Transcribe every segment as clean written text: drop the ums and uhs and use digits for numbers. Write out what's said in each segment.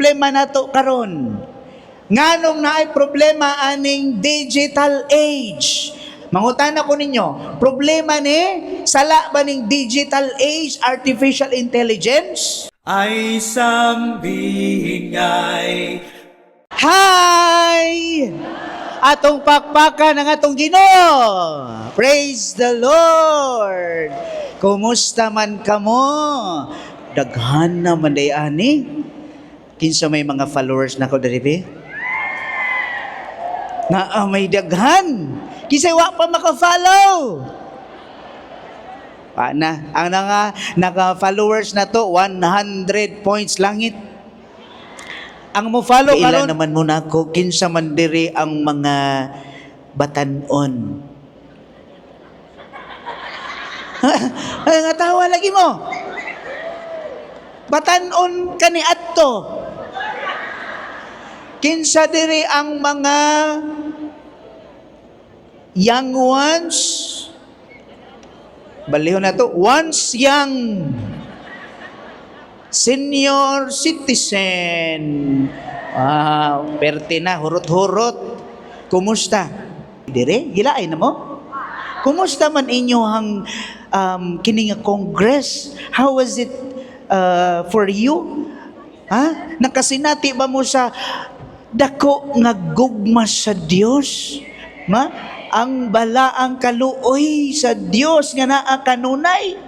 problema nato karon? Nganong naay problema aning digital age? Mangutana ko ninyo, problema ni sala ba ning digital age, artificial intelligence? Ay sambingay. Hi! Atong pakpakan ang atong Ginoo. Praise the Lord. Kumusta man kamo? Daghan na man day ani. Kinsa may mga followers nako diri be? Naa may daghan. Kinsa wa pa maka-follow? Pa na. Ang naka followers na to 100 points langit. Ang mo follow karon naman mo nako, kinsa man diri ang mga batan-on? Ay, nga tawa lagi mo. Batan-on kani adto. Kinsa diri ang mga young ones? Balihon na to. Once young. Senior citizen. Ah, perte na, hurot-hurot. Kumusta? Dire, gilaay na mo? Kumusta man inyohang kini nga Congress? How was it for you? Ha? Nakasinati ba mo sa dako nga gugma sa Dios? Ma? Ang balaang kaluoy sa Dios nga naa kanunay.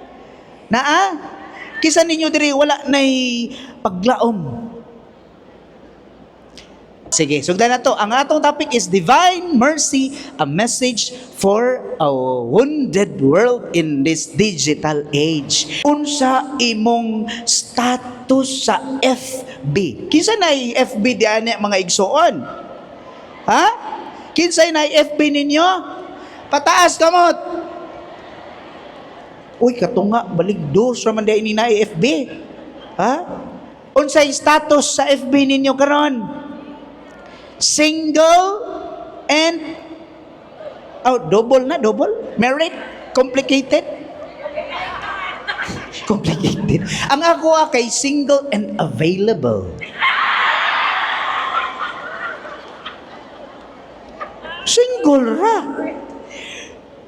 Naa? Kisa ninyo diri wala nay paglaom. Sige, sugdan na to. Ang atong topic is Divine Mercy, a message for a wounded world in this digital age. Unsa imong status sa FB? Kinsa na FB di ani, mga igsoon? Ha? Kinsa na FB ninyo? Pataas kamot. Uy, katunga, baligdos raman di ni na FB. Ha? Unsay status sa FB ninyo karon? Single and, oh, double na, double, married, complicated, complicated. Ang ako kay single and available. Single ra,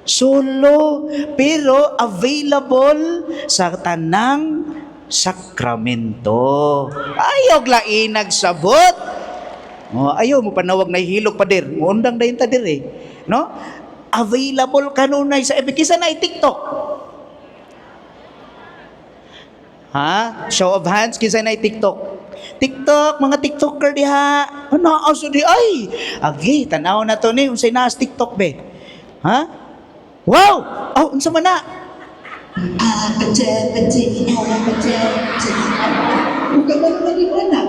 solo, pero available sa tanang sakramento. Ayaw lainag sabot. Oh, ayaw mo panawag na hilog pader. Muundang dayon ta dire. No? Available kanunay sa FB. Kinsa na TikTok? Ha? Show of hands, kinsa na TikTok? TikTok, mga TikToker diha. Ano aso di ay? Agi, tanaw na to ni unsay naa sa TikTok be. Ha? Wow! Oh, unsa man na? Ug man lagi na.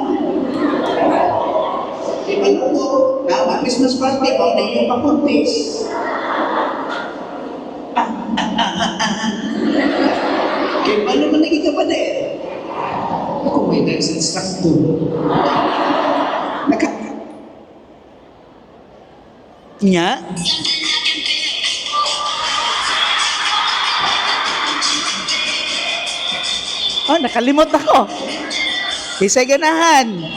Di ba mo, na Christmas party, mao na iyong pakuntis. Ah, ah, ah, ah, ah. Kay paano man naging ka pa? Ako may dance instructor. Naka... Nya? Oh, nakalimot ako. Isay ganahan.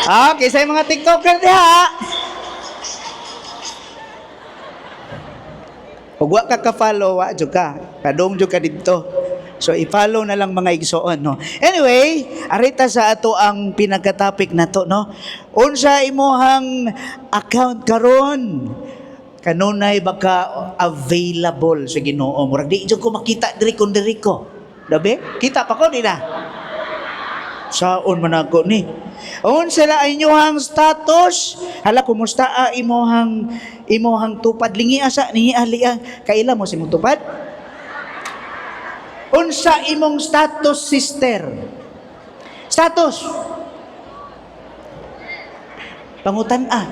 Ah, kisay mga TikToker diha. Ug wa ka ka-follow, wa jud ka. Kadong jud ka didto. So i-follow na lang, mga igsoon, no. Anyway, arita sa ato ang pinaka-topic nato, no. Unsa imuhang account karon? Kanunay baka available sa Ginoo? Murag di jud ko makita diri kun diri ko. Dabi? Kita pa ko di na. Saon man ako ni? Unsa na inyuhang status? Hala, kumusta imuhang tupad? Lingi asa ni ali ang kaila mo sa imong tupad? Unsa imong status, sister? Status. Pangutan ah.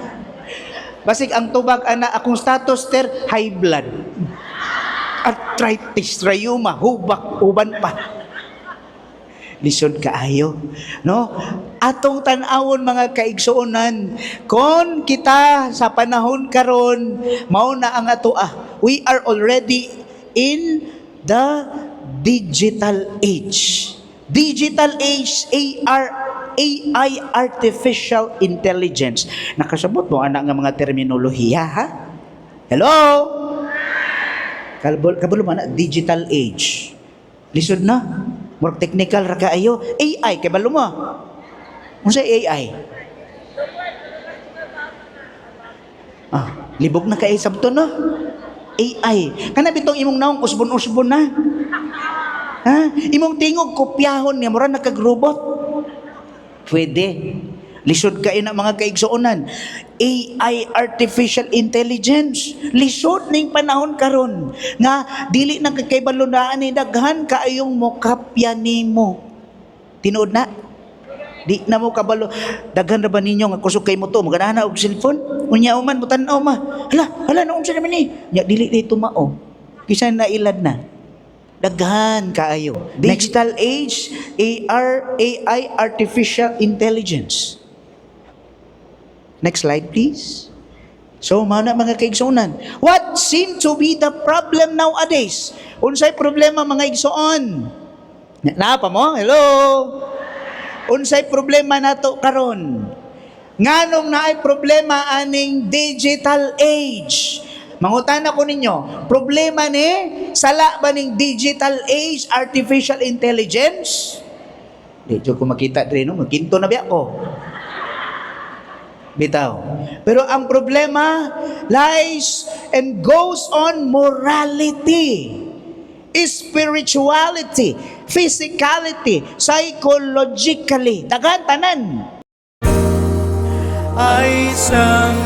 Basig ang tubag ana akong status ter high blood. Arthritis, rheuma, hubak, uban pa. Lisod kaayo, no? Atong tan-awon, mga kaigsuonan, kon kita sa panahon karon mao na ang ato ah. We are already in the digital age. Digital age, AR, AI, artificial intelligence. Nakasabot mo ana nga mga terminolohiya, ha? Hello? Kabalo man na, digital age. Lisod na. More technical ra kaayo. AI, kabalo mo? Unsa AI? Ah, libog na kay sabton, no? AI. Kana bitong imong naong usbon-usbon na. Ha? Imong tingog kopyahon niya, mura nakagrobot. Pwede. Lisod kay na, mga kaigsuonan. AI, artificial intelligence. Lisod ning panahon karon nga dili na kay ni daghan kaayong mokapya nimo. Tinuod na. Di na mo kabalo. Daghan ra ba ninyo nga kusog kay mo to, maganahan na og cellphone? Unya man mo tan-aw ma. Hala, hala, naunsa naman ni? Nya dili dito mao. Kisa nailad na. Daghan kaayo. Digital age, AR, AI, artificial intelligence. Next slide, please. So, mao na, mga kaigsuonan. What seem to be the problem nowadays? Unsay problema, mga igsoon? Naa pa mo? Hello? Unsay problema nato karon? Nganong naay problema aning digital age? Mangutana ko ninyo, problema ni sala ba ning digital age, artificial intelligence? Di jud ko makita diri, no, magkinto na biya ko. Bitaw. Pero ang problema lies and goes on morality, spirituality, physicality, psychologically. Daghan tanan. Ay sambihin.